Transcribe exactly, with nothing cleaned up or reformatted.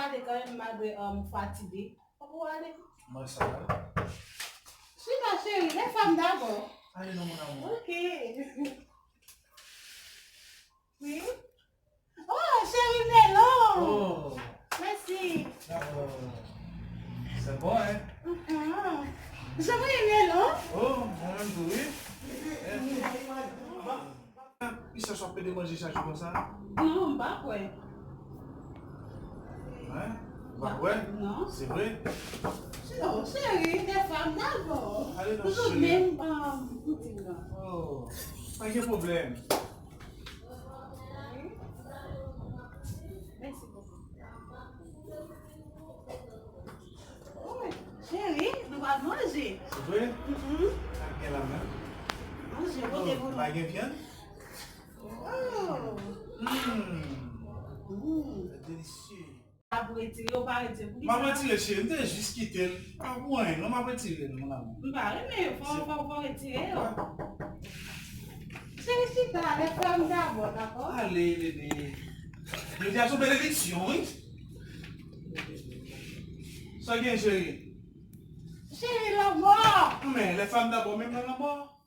Ale kanmenm malgre, um, ou fatige. Fòk ou ale. Mwen sa. Chita, cheri, les femmes d'abord. Ale non, mon amour. Ok. Wi. Oh, cheri, melon. Oh. Mèsi. Dakò. C'est bon, hein? Mhm. Cheri, melon. Oh, mwen menm tou, wi. Mèsi. Misye ap pede manje chak jou konsa? Non, m pa kwè. Hein? Ou pa kwè? Non. Se vre? Oh, cheri, les femmes d'abord. Ale non, cheri. Ou menm, um, boutik la. Oh, pa gen pwoblèm. Mèsi bokou. Oh, cheri, nou pral manje. Se vre? Mhm. Sa k gen la menm? Manje, pote pou nou. Pa gen vyann? Oh. Mm. Mm. Delisye. Ap retire, ou pa retire pou kisa? M ap retire, cheri. M te jis kite l. Pa pou anyen, non, m ap retire l, mon amour. M pa renmen yo, fò, fò, fò retire yo. Cheri, chita, les femmes d'abord, dakò? Ale, bebe. Jodi a se yon benediksyon, wi. Sa gen, cheri? Cheri, lanmò. Men, les femmes d'abord, menm nan lanmò.